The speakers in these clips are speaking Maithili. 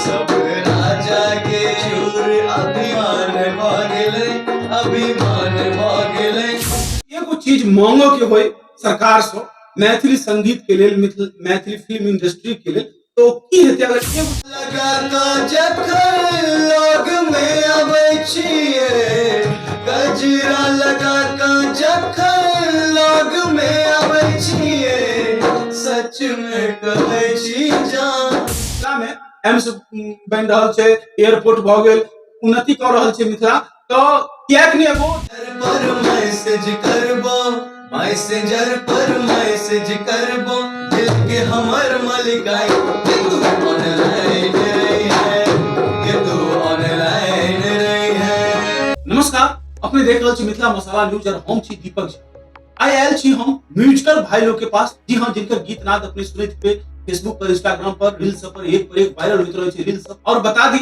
सब राजा के चूर अभिमान भऽ गेलै, अभिमान भऽ गेलै। एगो चीज मांगो के होय सरकार से मैथिली संगीत के लेल, मैथिली फिल्म इंडस्ट्री के लेल, तो की हेतै अगर एगो लगा कऽ जखन लग में अबै छियै, गजरा लगा कऽ जखन लग में अबै छियै, सच में कहै छी जान। मिथिला में एम्स बनि रहल छै, एयरपोर्ट भऽ गेल, उन्नति कऽ रहल छै मिथिला, तऽ किएक नहि एगो पर मैसेज करबो, मैसेंजर पर मैसेज करबो, दिल के हमर मलिकाई के तू ऑनलाइन रही है, के तू ऑनलाइन रही है। नमस्कार, अपने देख रहल छी मिथिला मसाला न्यूज और हम छी दीपक जी। आइ आयल छी हम म्यूजिकल भाई लोग के पास। जी हाँ, जिनकर गीत नाद अपने सुनैत पे फेसबुक पर, इंस्टाग्राम पर, रील सब पर एक पर एक वायरल होइत रहै छै रील सब। और बता दी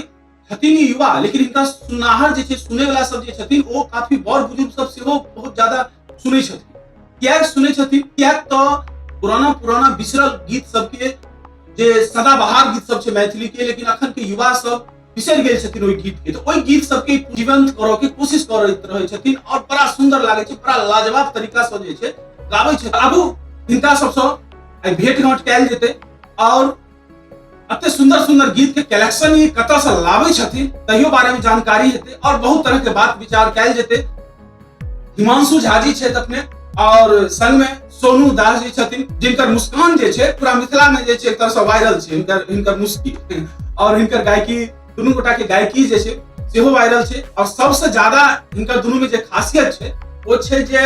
छथिन ई युवा, लेकिन हिनका सुननाहर जे छै, सुनै वाला सब जे छथिन, ओ काफी बड़ बुजुर्ग सब सेहो बहुत ज्यादा सुनै छथिन। किएक सुनै छथिन? किएक तऽ पुराना पुराना बिसरल गीत सबके जे सदाबहार गीत सब छै मैथिली के, लेकिन अखन के युवा सब बिसरि गेल छथिन ओहि गीत के, तऽ ओहि गीत सबके जीवंत करऽ के कोशिश करैत रहै छथिन और बड़ा सुंदर लागै छै, बड़ा लाजवाब तरीका से जे छै गाबै छै। आबू हिनका सबसँ आइ भेंट घांट कयल जेतै और एते सुंदर सुंदर गीत के कलेक्शन ई कतऽ से लाबै छथिन तहियो बारे में जानकारी हेतै और बहुत तरह के बात विचार कयल जेतै। हिमांशु झा जी छथि अपने और संग में सोनू दास जी छथिन, जिनकर मुस्कान जे छै पूरा मिथिला में जे छै एक तरह से वायरल छै। हिनकर मुस्की और हिनकर गायकी, दुनू गोटा के गायकी जे छै सेहो वायरल छै। और सबसे ज्यादा हिनकर दुनू में जे खासियत छै ओ छै जे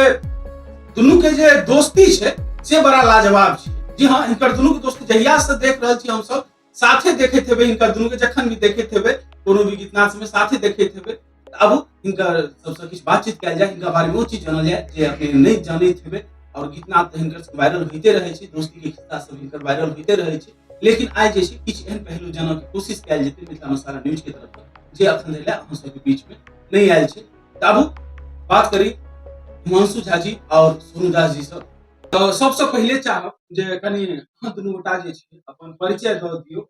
दुनू के जे दोस्ती छै से बड़ा लाजवाब छै। जी हाँ, हिनकर दुनू के दोस्ती जहिया से देख रहल छी हमसब, साथे देखैत हेबै हिनकर दुनू के, जखन भी देखैत हेबै कोनो भी गीतनाद में साथे देखैत हेबै। आबू हिनकर सबसँ किछु बातचीत कयल जाय, हिनका बारे में ओ चीज जानल जाय जे अपने नहि जानैत हेबै। और गीतनाद तऽ हिनकर वायरल होइते रहै छै, दोस्ती के खिस्सा सब हिनकर वायरल होइते रहै छै, लेकिन आइ जे छै किछु एहन पहलू जानऽ के कोशिश कयल जेतै मिथिला मसाला न्यूज के तरफ से, जे अखन धरि अहाँ सबके बीच में नहि आयल छै। तऽ आबू बात करी हिमांशु झा जी और सोनू दास जी से। तऽ सबसँ पहिले चाहब जे कनि अहाँ दुनू गोटा जे छै अपन परिचय दऽ दियौ।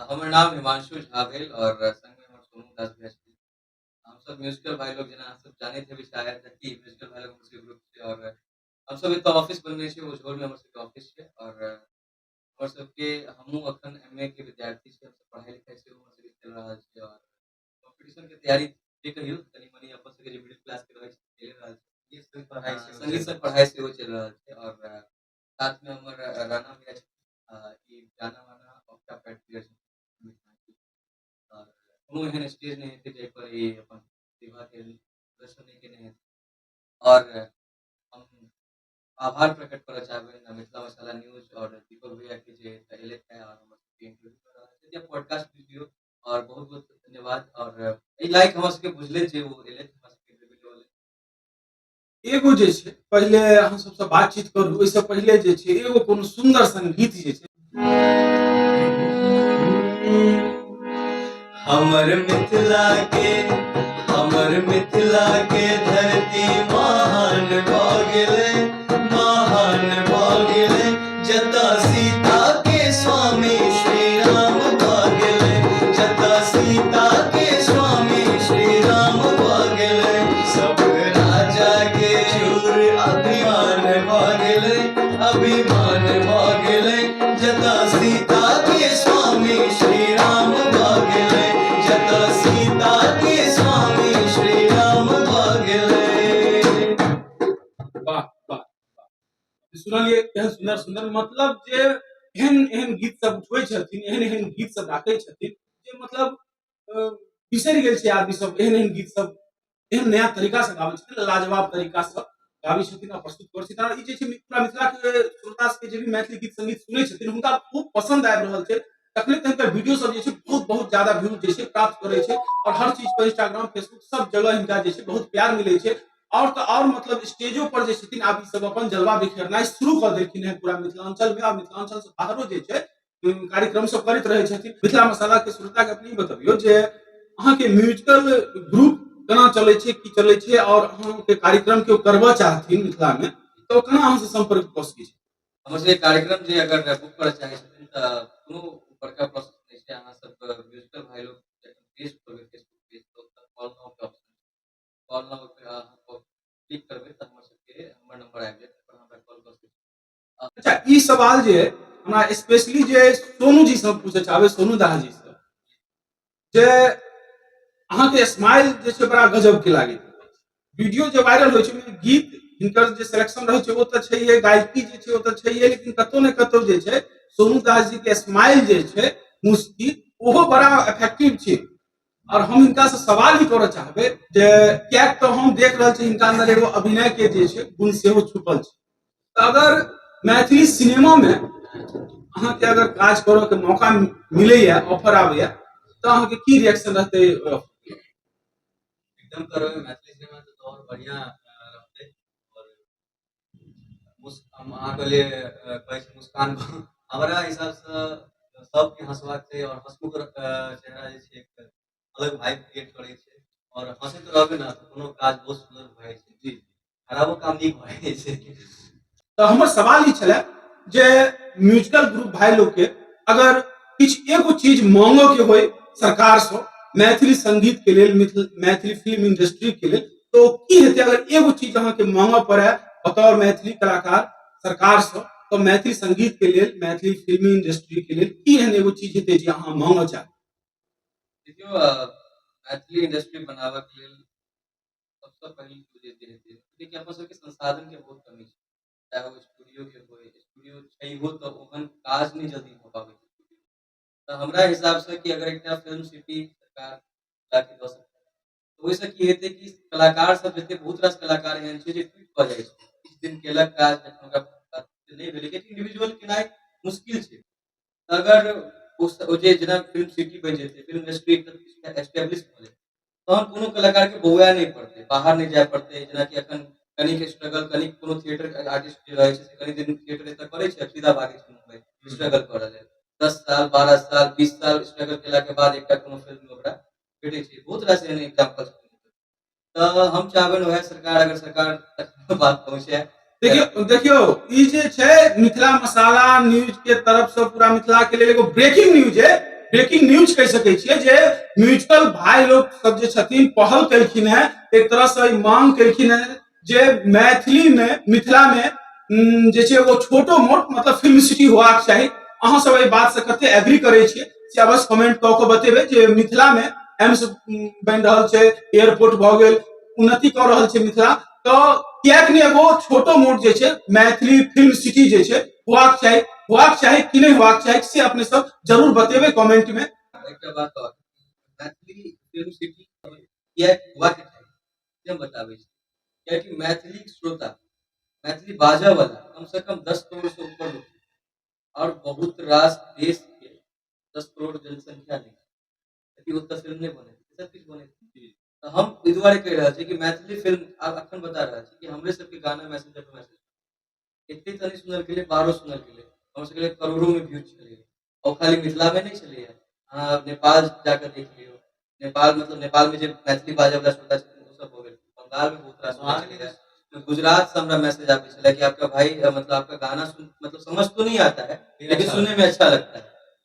हमर नाम हिमांशु झा भेल और संगमे हमर सोनू दास भैया छथिन। हमसब म्यूजिकल भाई लोग, जेना अहाँ सब जानैत हेबै शायद कि म्यूजिकल भाई लोग हमर सबके ग्रुप छै और हमसब एतऽ ऑफिस बनने छी, उझौल मे हमर सबके ऑफिस छै। और हमर सबके हमहूँ अखन एम ए के विद्यार्थी छी, हमसब पढ़ाई लिखाई सेहो हमर सबके चलि रहल छै और कॉम्पिटिशन के तैयारी जे कहियौ कनि मनि अपन सबके जे मिडिल क्लास के रहै छै चलि रहल छै। संग पढ़ाई सेहो संगीत संग पढ़ाई सेहो चलि रहल छै। और साथ में हमर राणा भैया छथिन, ई जाना माना ऑक्टा पैड प्लेयर छथिन और कोनो एहन स्टेज नहि हेतै जाहि पर ई अपन प्रतिभा के प्रदर्शन नहि केने हेतै। और हम आभार प्रकट करऽ चाहबै मिथिला मसाला न्यूज और दीपक भैया के जे एतऽ एलथि और हमर सबके इंटरव्यू कऽ रहल छथि या पॉडकास्ट बुझियौ, और बहुत बहुत धन्यवाद। और एहि लायक हमरा सबके बुझले जे ओ एलथि हमरा सबके इंटरव्यू लेबऽ। एगो जे छै पहिले अहाँ सबसँ बातचीत करू, ओहिसँ पहिले जे छै एगो कोनो सुन्दर सन गीत जे छै। हमर मिथिला के, हमर मिथिला के धरती महान भऽ गेलै, महान भऽ गेलै, जतऽ सीता के स्वामी श्री राम भऽ गेलै, जतऽ सीता के स्वामी श्री राम भऽ गेलै। सब राजा के चूर अभिमान भऽ गेलै, अभिमान भऽ गेलै, जतऽ सीता के स्वामी श्री राम भऽ गेलै, जतऽ सीता के स्वामी श्री राम भऽ गेलै। वाह वाह, सुनलियै केहन सुन्दर सुन्दर, मतलब जे एहन एहन गीत सब उठबै छथिन, एहन एहन गीत सब राखै छथिन जे मतलब बिसरि गेल छै आदमी सब। एहन एहन गीत सब एहन नया तरीका से गाबै छथिन, लाजवाब तरीका से गाबै छथिन आ प्रस्तुत करै छथिन। ई जे छै पूरा मिथिला के श्रोता सबके जे भी मैथिली गीत संगीत सुनै छथिन हुनका खूब पसंद आबि रहल छै। तखने तऽ हिनकर वीडियो सब जे छै बहुत बहुत ज्यादा व्यूज जे छै प्राप्त करै छै और हर चीज पर इंस्टाग्राम फेसबुक सब जगह हिनका जे छै बहुत प्यार मिलै छै। और तऽ और मतलब स्टेजो पर जे छथिन आब ई सब अपन जलवा बिखेरनाइ शुरू कऽ देलखिन हेँ पूरा मिथिलांचल में और मिथिलांचल से बाहरो जे छै कार्यक्रम सब करैत रहै छथिन। मिथिला मसाला के श्रोता के अपने बतबियौ जे अहाँके म्यूजिकल ग्रुप केना चलै छै, की चलै छै और अहाँके कार्यक्रम केओ करबऽ चाहथिन मिथिला में तऽ केना अहाँ से संपर्क कऽ सकै छै? हमर सबके कार्यक्रम जे अगर बुक करऽ चाहै छथिन तऽ कोनो बड़का प्रोसेस नहि छै। छै अहाँ सब म्यूजिकल भाई लोग जखन पेज खोलबै फेसबुक पेज तऽ ओतऽ कॉल now के ऑप्शन कॉल now पे अहाँ क्लिक करबै तऽ हमर सबके हमर नंबर आबि जायत ओकर हमरा कॉल कऽ सकै छी। अच्छा, ई सवाल जे हमरा स्पेशली जे सोनू जी से पूछे चाहबै, सोनू दास जी से, जे अहाँके स्माइल जे छै बड़ा गजब के लागैत, वीडियो जे वायरल होइ छै, ओहिमे गीत हिनकर जे सिलेक्शन रहै छै ओ तऽ छैहे, गायकी जे छै ओ तऽ छैहे, लेकिन कतौ ने कतौ जे छै सोनू दास जी के स्माइल जे छै, मुस्की, ओहो बड़ा इफेक्टिव छै। और हम हिनका से सवाल ही करऽ चाहबै जे किएक तऽ हम देख रहल छी हिनका अंदर एगो अभिनय के जे छै गुण सेहो छुपल छै, तऽ अगर मैथिली सिनेमा में अहाँके अगर काज करऽ के मौका मिलैया, ऑफर आबैया, तऽ अहाँके की रिएक्शन रहतै ओहि offer के? एकदम करबै मैथिली सिनेमा तऽ और बढ़िया रहतै। और हम अहाँके लिए कहै छी मुस्कान, हमरा हिसाबसँ सबके हँसबाक चाही और हँसमुख चेहरा जे छै एक अलग वाइब क्रिएट करै छै और हँसैत रहबै ने तऽ कोनो काज बहुत सुन्दर भऽ जाइ छै जी, खराबो काम नीक भऽ जाइ छै। तऽ हमर सवाल ई छलै जे म्यूजिकल ग्रुप भाई लोग के अगर किछु एगो चीज मांगऽ के होय सरकारसँ मैथिली संगीत के लेल, मैथिली फिल्म इंडस्ट्री के लेल, तो की हेतै? अगर एगो चीज अहाँके मांगऽ पड़े बतौर मैथिली कलाकार सरकारसँ, तऽ मैथिली संगीत के लेल, मैथिली फिल्म इंडस्ट्री के लेल की एहन एगो चीज हेतै जे अहाँ मांगऽ चाहबै? देखियौ, मैथिली इंडस्ट्री बनाबऽके लेल सबसँ पहिल जे हेतै, देखियौ अपन सबके संसाधनके बहुत कमी छै, चाहे ओ स्टूडियोके होइ, स्टूडियो छैहो तऽ ओहन काज नहि जल्दी भऽ पाबै छै। तऽ हमरा हिसाबसँ कि अगर एकटा फिल्म सिटी सरकार लाके दऽ सकतै तऽ ओहिसँ की हेतै कि कलाकार सब जते बहुत रास कलाकार एहन छै जे क्विट कऽ जाइ छै, किछु दिन केलक काज, जखन ओकरा नहि भेलै, कियाकि इंडिविजुअल केनाइ मुश्किल छै। अगर ओ जे जेना फिल्म सिटी बनि जेतै, फिल्म इंडस्ट्री एकदम एस्टेब्लिश भऽ जेतै, तहन कोनो कलाकारके बौआए नहि पड़तै, बाहर नहि जाय पड़तै। जेनाकि एखन कनिक स्ट्रगल, कनिक कोनो थिएटर आर्टिस्ट जे रहै छै से कनि दिन थिएटर एतऽ करै छै, सीधा भागै छै मुम्बई स्ट्रगल करऽ लेल। 10 साल, 12 साल, 20 साल स्ट्रगल केलाके बाद एकटा कोनो फिल्म ओकरा भेटै छै। बहुत रास एहन एग्जाम्पल छै। तऽ हम चाहबनि वएह सरकार, अगर सरकार तक बात पहुँचे। देखियौ देखियौ, ई जे छै मिथिला मसाला न्यूज के तरफ से पूरा मिथिला के लेल एगो ब्रेकिंग न्यूज है, ब्रेकिंग न्यूज कहि सकै छियै जे म्यूजिकल भाई लोग सब जे छथिन पहल केलखिन है, एक तरह से ई मांग केलखिन है जे मैथिली में, मिथिला में जे छै एगो छोटो मोट मतलब फिल्म सिटी होबाक चाही। अहाँ सब एहि बात से कते एग्री करै छियै से अवश्य कमेंट कऽ के बतेबै जे मिथिला में एम्स बनि रहल छै, एयरपोर्ट भऽ गेल, उन्नति कऽ रहल छै मिथिला, तऽ किएक नहि एगो छोटो मोट जे छै मैथिली फिल्म सिटी जे छै होबाक चाही, होबाक चाही कि नहि होबाक चाही से अपने सब जरूर बतेबै कमेंट में। एकटा बात और, मैथिली फिल्म सिटी किएक होबाक चाही से हम बताबै छी, कियाकि मैथिली श्रोता, मैथिली बाजऽ वाला कम से कम 10 करोड़ से ऊपर लोग और बहुत रास देश के 10 करोड़ जनसंख्या नहि, यदि ओतऽ फिल्म नहि बने सब किछु बने। तऽ हम एहि दुआरे कहि रहल छी कि मैथिली फिल्म आब अखन बता रहल छी कि हमरे सबके गाना मैसेंजर पर मैसेज एते तऽ नहि सुनल गेलै, बाहरो सुनल गेलै, हमर सबके करोड़ों में व्यूज छलैए और खाली मिथिला में नहि छलैए। अहाँ नेपाल जाकऽ देख लियौ, नेपाल मतलब नेपाल में जे मैथिली बाजऽ वाला श्रोता छथिन ओ सब भऽ गेल, बंगाल में बहुत रास छलैए, गुजरात से हमरा मैसेज आबै छलै कि आपका भाई मतलब आपका गाना सुन मतलब समझ तो नहीं आता है लेकिन सुनने में अच्छा लगता है।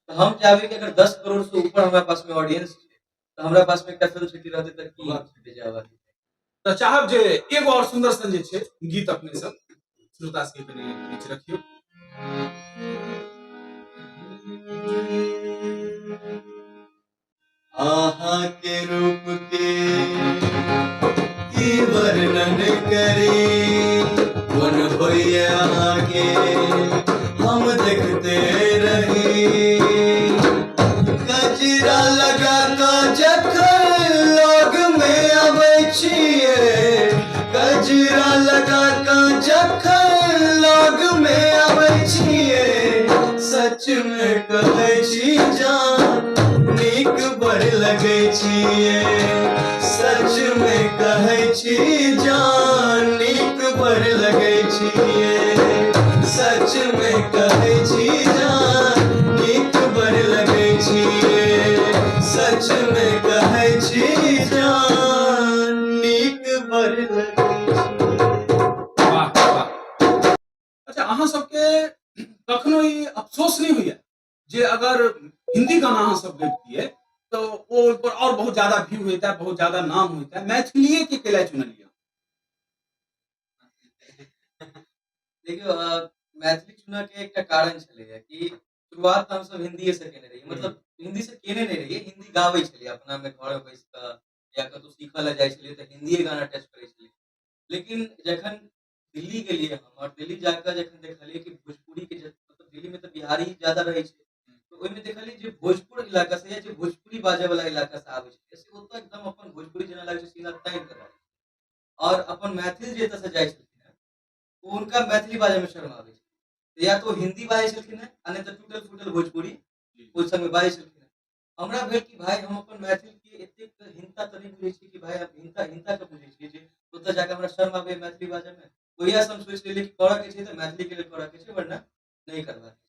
तऽ हम चाहबै कि अगर 10 करोड़ से ऊपर हमरा पास में ऑडियंस छै तऽ हमरा पास में एकटा फिल्म सिटी रहतै तऽ की जायब। तऽ चाहब जे एगो और सुंदर सन जे छै गीत अपने सब श्रोता सबके कनि बीच रखियौ। अहाँ के रूप के की वर्णन करी, मन होइए अहाँ के हम देखते रही, गजरा लगा कऽ जखन लग में अबै छियै, गजरा लगा कऽ जखन लग में अबै छियै, सच में कहै छी जान नीक बड़ लगै छियै, सच में कहै छी जान नीक बड़ लगै छियै, सच में कहै छी जान नीक बड़ लगै छियै, सच में कहै छी जान नीक बड़ लगै छियै। वाह वाह। अच्छा, अहाँ सबके कखनो ई अफसोस नहि होइया जे अगर हिंदी गाना अहाँ सब गबितियै तऽ ओ ओहि पर आओर बहुत ज्यादा व्यू होइता, बहुत ज्यादा नाम होइता। मैथिलीए के कैला चुनलियै? देखियौ, मैथिली चुनऽ के एकटा कारण छलैया कि शुरुआत तऽ हमसब हिन्दीए से केने रहियै, मतलब हिन्दी से केने नहि रहियै, हिन्दी गाबै छलियै अपना मे घर मे बैस कऽ या कतहु सीखऽ लए जाइ छलियै तऽ हिन्दीए गाना टच करै छलियै। लेकिन जखन दिल्ली गेलियै हम और दिल्ली जाकऽ जखन देखलियै कि भोजपुरी के, मतलब दिल्ली मे तऽ बिहारी ज्यादा रहै छै, तऽ ओहिमे देखलियै जे भोजपुर इलाका से या जे भोजपुरी बाजऽ वाला इलाका से आबै छलै से ओतऽ एकदम अपन भोजपुरी जेना लागै छै सीना तानि कऽ बाजै। और अपन मैथिल जे एतऽ से जाइ छलखिन हेँ ओ हुनका मैथिली बाजऽ मे शर्म आबै छै, या तऽ ओ हिन्दी बाजै छलखिन हेँ आ नहि तऽ टूटल फूटल भोजपुरी ओहि संगमे बाजै छलखिन हेँ। हमरा भेल कि भाय हम अपन मैथिल के एतेक हिनता तऽ नहि बुझै छियै कि भाय हम हिनता हिनता के बुझै छियै जे ओतऽ जाकऽ हमरा शर्म आबैया मैथिली बाजऽ मे। ओहिया से हम सोचि लेलियै कि करऽ के छै तऽ मैथिली के लेल करऽ के छै, वरना नहि करबाक छै।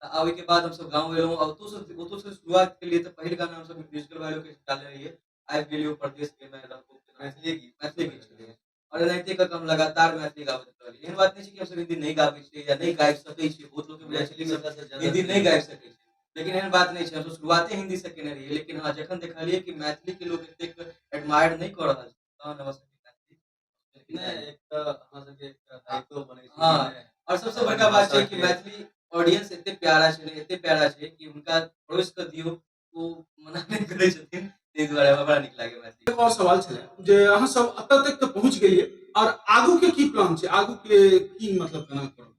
तऽ आ ओहिके बाद हमसब गाँव एलहुँ आ ओतौ से शुरुआत केलियै तऽ पहिल गाना हमसब म्यूजिकल भाइयो के डालने रहियै, आबि गेलियौ परदेश के मैं रहबो। मैथिली गीत। मैथिली गीत छलैया और एनाहिते कऽ कऽ हम लगातार मैथिली गाबैत रहलियै। एहन बात नहि छै कि हमसब हिन्दी नहि गाबै छियै या नहि गाबि सकै छियै। बहुत लोकके बुझाइ छै कि मैथिली सबसँ हिन्दी नहि गाबि सकै छै, लेकिन एहन बात नहि छै। हमसब शुरुआते हिन्दी से केने रहियै, लेकिन हँ, जखन देखलियै कि मैथिली के लोक एतेक एडमायर नहि कऽ रहल छै तहन हमरा सबके मैथिली नहि, एक तऽ अहाँ सबके एकटा दायित्व बनै छै। हँ, और सबसँ बड़का बात छै कि मैथिली ऑडियंस एते प्यारा छै ने, एते प्यारा छै कि हुनका परोसि कऽ दियौ, ओ मना नहि करै छथिन। ताहि दुआरे हमरा बड़ा नीक लागैया मैथिली। एक और सवाल छलै जे अहाँ सब एतऽ तक तऽ पहुँच गेलियै और आगू के की प्लान छै? आगू के की मतलब केना करब?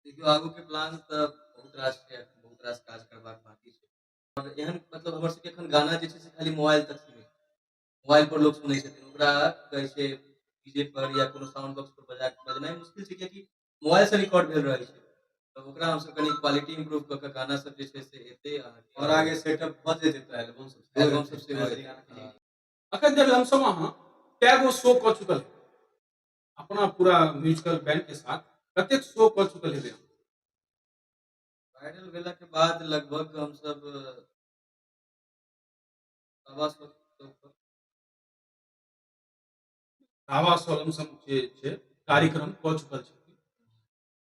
देखियौ, आगू के प्लान तऽ बहुत रास छै, एखन बहुत रास काज करबाक बाकी छै। और एहन मतलब हमर सबके एखन गाना जे छै से खाली मोबाइल तक सीमित, मोबाइल पर लोक सुनै छथिन। ओकरा कहै छै डीजे पर या कोनो साउंड बॉक्स पर बजा बजनाइ मुश्किल छै, कियाकि मोबाइल से रिकॉर्ड भेल रहै छै। तऽ ओकरा हमसब कनि क्वालिटी इम्प्रूव कऽ कऽ गाना सब जे छै से एतै अहाँके। और आगे सेटअप भऽ जेतै तऽ एल्बम सब। एल्बम सब सेहो मैथिली एतै। गाना के। हँ। अखन धरि हमसब अहाँ कए गो शो कऽ चुकल हेबै अपना पूरा म्यूजिकल बैंड के साथ? कतेक शो कऽ चुकल हेबै? वायरल भेला के बाद लगभग हमसब 125 के ऊपर। 125 लमसम जे छै कार्यक्रम कऽ चुकल छथिन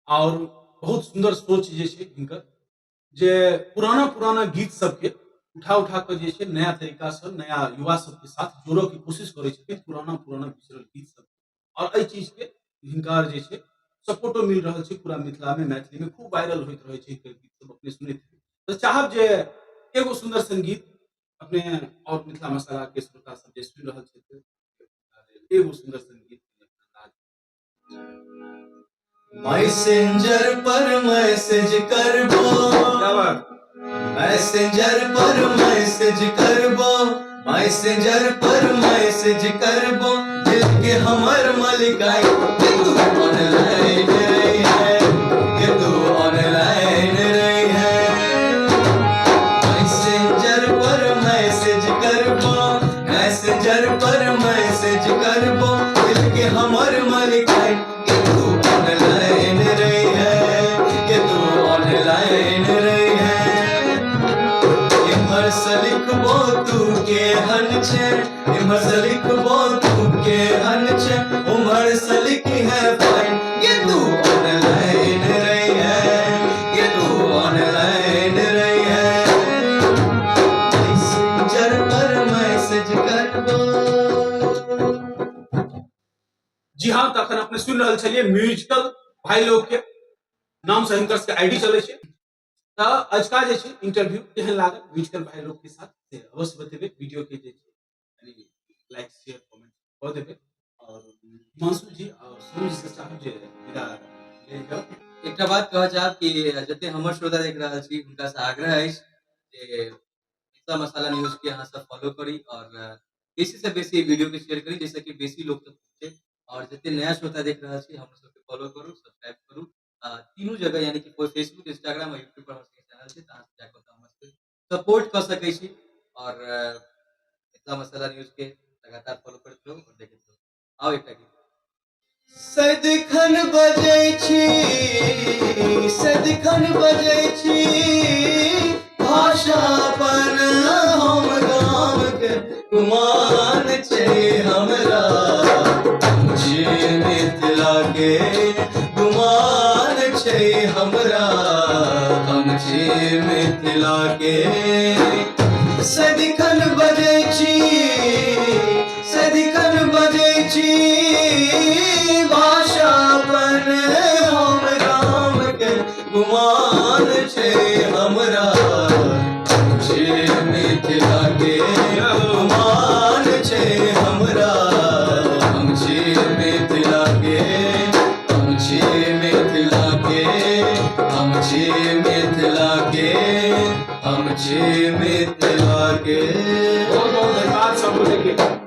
और बहुत सुन्दर सोच जे छै हिनकर जे पुराना पुराना गीत सबके उठा उठा कऽ जे छै नया तरीका से नया युवा सबके साथ जोड़ऽ के कोशिश करै छथिन, पुराना पुराना बिसरल गीत सब। और एहि चीज के हिनकर जे छै सपोर्टो मिल रहल छै पूरा मिथिला में, मैथिली में खूब वायरल होइत रहै छै हिनकर गीत सब, अपने सुनैत हेबै। तऽ चाहब जे एगो सुन्दर संगीत अपने और मिथिला मसाला के श्रोता सब जे सुनि रहल छथि, एगो सुन्दर संगीत। मैसेंजर पर मैसेज करबो। क्या बात! मैसेंजर पर मैसेज करबो, मैसेंजर पर मैसेज करबो, दिल के हमर मलिकाई के तू ऑनलाइन रही है, के तू ऑनलाइन रही है। मैसेंजर पर मैसेज करबो, मैसेंजर पर मैसेज करबो, दिल के हमर मलिकाई के तू ऑनलाइन रही है, के तू ऑनलाइन रही है। इम्हर से लिखबो तू केहन छै, इम्हर से लिखबो तू केहन छै, उम्हर से लिखी है फाइन, के तू ऑनलाइन रही है, के तू ऑनलाइन रही है। मैसेंजर पर मैसेज करबो। जी हाँ, तखन अपने सुनि रहल छलियै म्यूजिकल भाई लोग के नाम से हिनकर सबके आईडी चलै छै। तऽ अजुका जे छै इंटरव्यू केहन लागल म्यूजिकल भाई लोग के साथ से अवश्य बतेबै। वीडियो के जे छै कनि लाइक, शेयर, कमेंट कऽ देबै और हिमांशु जी और सोनू जी से चाहब जे विदा लेल जाउ। एकटा बात कहऽ चाहब कि जते हमर श्रोता देख रहल छी, हुनका से आग्रह अछि जे मिथिला मसाला न्यूज के अहाँ सब फॉलो करी और बेसी से बेसी वीडियो के शेयर करी, जाहिसँ कि बेसी लोक तक पहुँचे। और जते नया श्रोता देख रहल छी, हमर सबके फॉलो करू, सब्सक्राइब करू। तीनू जगह, यानी कि फेसबुक, इंस्टाग्राम और यूट्यूब पर हमर सबके चैनल छै, तऽ अहाँ सब जाकऽ हमर सबके सपोर्ट कऽ सकै छी और मिथिला मसाला न्यूज के लगातार फॉलो करैत रहू और देखैत रहू। आउ एकटा गीत। सदिखन बजै छी, सदिखन बजै छी भाषा अपन हम गाम के, गुमान छै हमरा जे मिथिला के, गुमान छै हमरा हम मिथिला के। सदिखन बजै छी, सदिखन बजै छी भाषा अपन हम गाम के, गुमान छै हमरा छी मिथिला के, गुमान छै हमरा। हम छी मिथिला के, हम छी मिथिला के, हम छी मिथिला के, हम छी मिथिला के। बहुत बहुत धन्यवाद सब गोटे के।